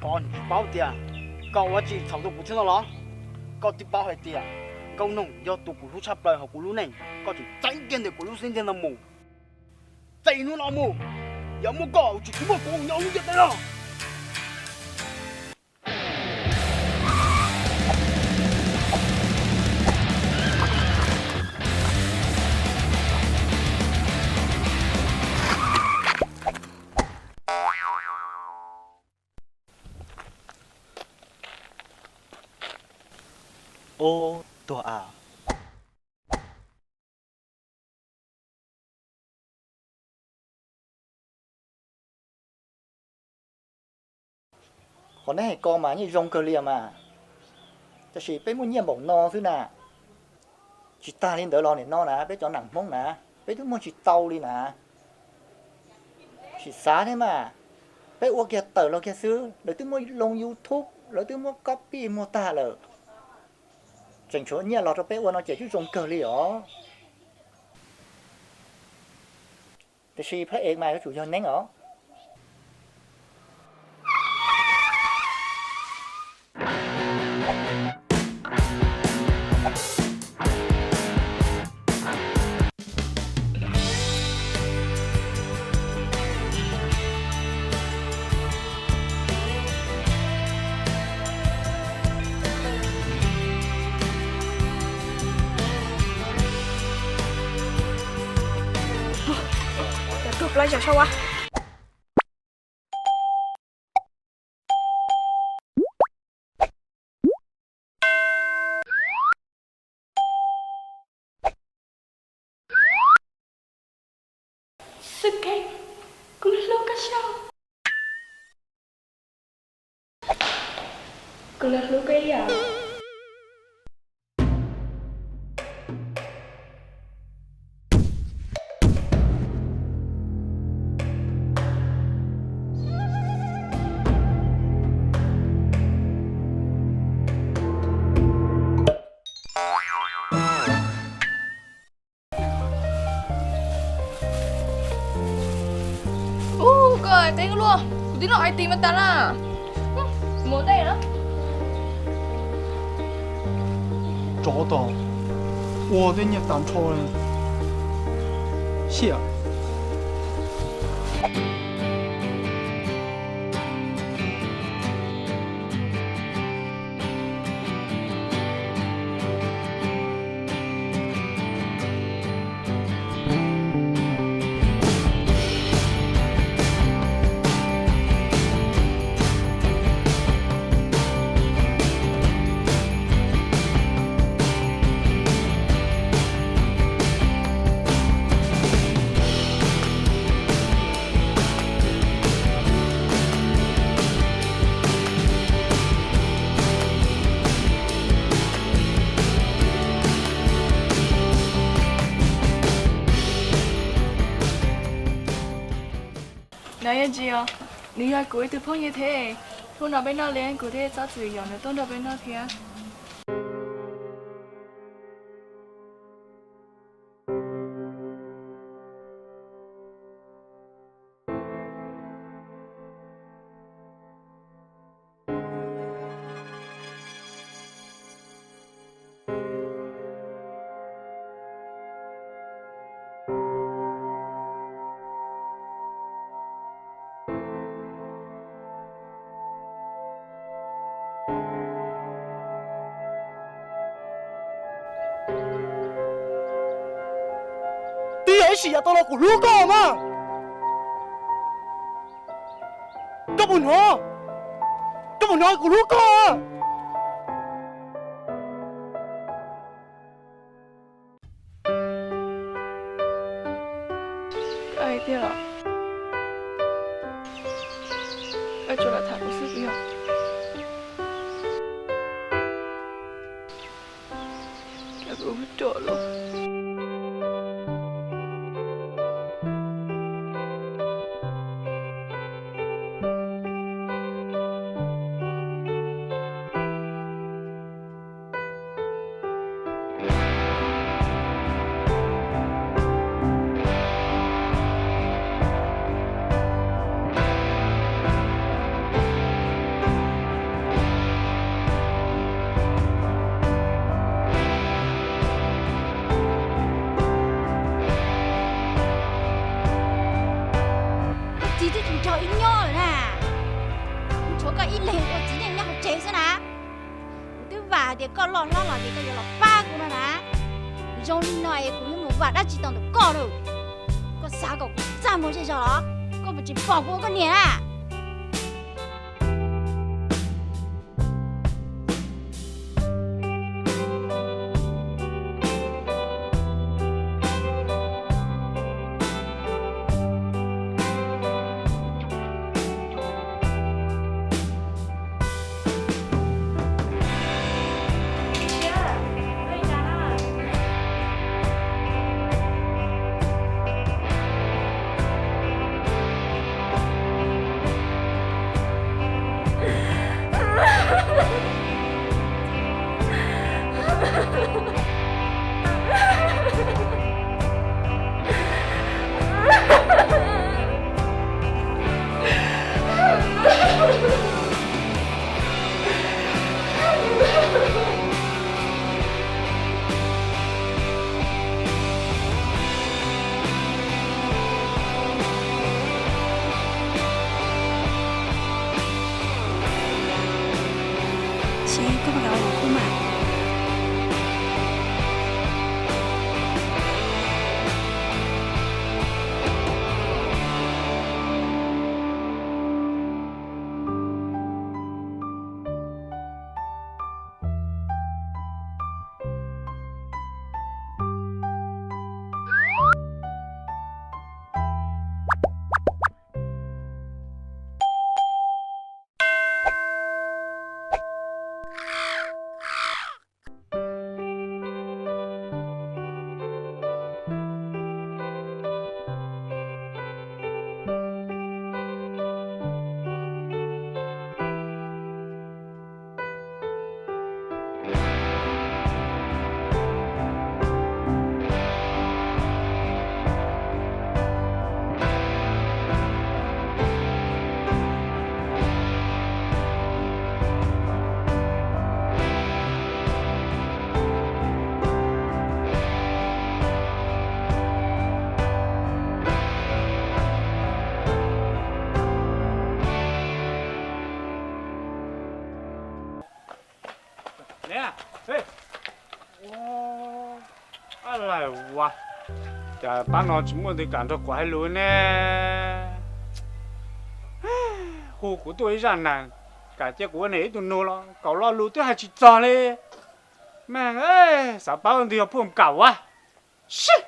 Koj tsis paub tias koj ua tsis txhaum rau kuv thiab no los? Koj twb paub hais tias Nkauj Noog yog tus kuv hlub tshaj plaws hauv kuv lub neej, koj tseem txeeb kiag ntawm kuv lub xib ntiag no mus. Txij hnub no mus, yog muaj koj tsis muaj kuv nyob lub ntiaj teb no. Ub, tuag a. Qhov neb hais ko mas yeej zoo kawg li mas, tab sis peb muaj nyiaj npaum no xwb na. Tsis tag li ntawd los nim no na peb cov nam Hmoob na, peb twb muag tsis tau li na. Sim xav thiab mas, peb ua kiag tawm los kiag xwb, lawv twb muab loo YouTube, lawv twb muab copy muag tag lawm. Tseem tshuav nyiaj los rau peb ua no ces twb zoo kawg li os. Tiam sis phab ev mas yuav tsum yog neeb os. Xwb kev, kuv hlub koj xyaw. Kuv los hlub koj ib yam. Ub, koj teb luaj, kuv twb noj ice cream mas tas na. Mus ntej na. Tsov tom, ua tej nyiaj tas nrho li. Xiam. No yog Jill, nws yog kuv ib tug phooj ywg thiab. Hnub no peb noj li, kuv thiaj txhob txwm yaum nws tuaj nrog peb noj thiab. Twb yog ib sim yam tau los kuv hlub koj mas. Koj puas hnov? Koj puas hnov kuv hlub koj? Koj hais tiag los? Koj tsuas lam tham kuv xwb puas yog? Cas kuv ruam los. Koj ib leeg ua txiv neej nyob hauv tsev xwb na. Kuv twb vam hais tias koj loj hlob los ces koj yuav los pab kuv no na. Zoo li no es kuv yuav mus vam dab tsi tau ntawm koj lawm. Koj xav kom kuv txaj muag zej zog los? Koj puas tsis pom kuv ua koj niam na? Seb koj puas kam ua kuv khub mas. Lais ua, cas pab no tsis muaj nti kam nrog kuv hais lus ne? Hu kuv tuaj ib zaj neeg, kam cia kuv ua niam ib tug nus los kaum lo lus twb hais tsis txog li. Meeg, xav paub ntwg yog phuaj kam ua. Sib,